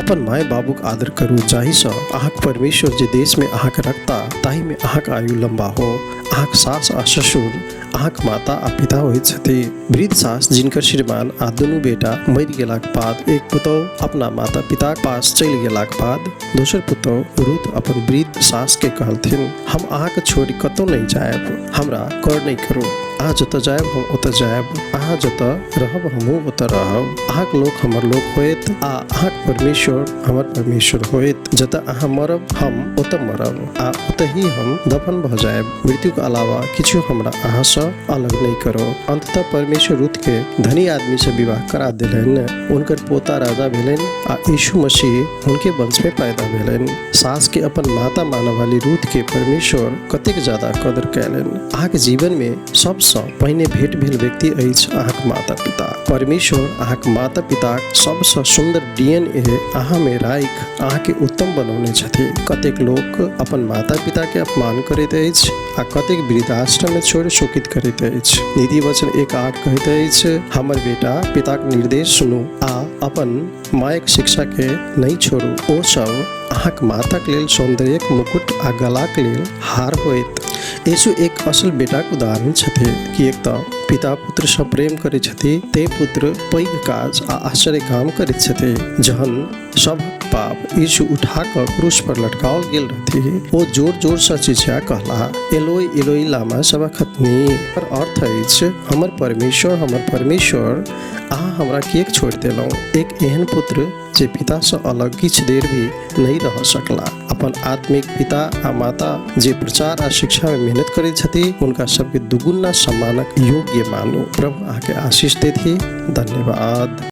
अपन माय बाबूक आदर करू, जाहिसँ अहाँक परमेश्वर जे देशमे अहाँके रखता ताहिमे अहाँक आयु लम्बा हो। अहाँक सास आ ससुर अहाँक माता आ पिता होइत छथि। वृद्ध सास जिनकर श्रीमान आ दुनू बेटा मरि गेलाक बाद एक पुतहु अपना माता पिताक पास चलि गेलाक बाद दोसर पुतहु रूथ अपन वृद्ध सासके कहलथिन, हम अहाँके छोड़ि कतहु नहि जायब, हमरा कर नहि करू। अहाँ जतऽ जायब हम ओतऽ जायब, अहाँ जतऽ रहब हमहूँ ओतऽ रहब। अहाँक लोक हमर लोक होयत आ अहाँक परमेश्वर हमर परमेश्वर होयत। जतऽ अहाँ मरब हम ओतऽ मरब आ ओतहि हम दफन भऽ जायब। मृत्युक अलावा किछु हमरा अहाँसँ अलग नहि करो। अंततः परमेश्वर रूथके धनी आदमीसँ विवाह करा देलनि। हुनकर पोता राजा भेलनि आ यीशु मसीह हुनके वंशमे पैदा भेलनि। सासके अपन माता मानऽ वाली रूथके परमेश्वर कतेक ज्यादा कदर कयलनि। अहाँके जीवनमे सबसँ पहिने भेट भेल व्यक्ति अछि अहाँक माता पिता। परमेश्वर अहाँक माता पिताक सबसँ सुन्दर डीएनए अहाँमे राखि अहाँके उत्तम बनौने छथि। कतेक लोक अपन माता पिताके अपमान करैत अछि आ कतेक वृद्धाश्रममे छोड़ि शोकित करैत अछि। नीति वचन 1:8 कहैत अछि, हमर बेटा, पिताक निर्देश सुनू आ अपन मायक शिक्षाके नहि छोड़ू। ओ सब अहाँक माथक लेल सौन्दर्यक मुकुट आ गलाक लेल हार होयत। यीशु एक असल बेटाक उदाहरण छथि, किएक तँ पिता पुत्रसँ प्रेम करैत छथि, तेँ पुत्र पैघ काज आ आश्चर्य काम करैत छथि। जहन सभक पाप यीशु उठा कऽ क्रूस पर लटकाओल गेल रहथि, ओ जोर-जोरसँ चिचिया कहलाह, एलोई, एलोई लामा सबखतनी। एकर अर्थ अछि, हमर परमेश्वर, हमर परमेश्वर, अहाँ हमरा किएक छोड़ि देलहुँ? एक एहन पुत्र जे पितासँ अलग किछु देर भी नहि रह सकला। अपन आत्मिक पिता आ माता जे प्रचार आ शिक्षामे मेहनत करैत छथि, हुनका सबके दुगुना सम्मानक योग्य मानू। प्रभु अहाँके आशीष देथि। धन्यवाद।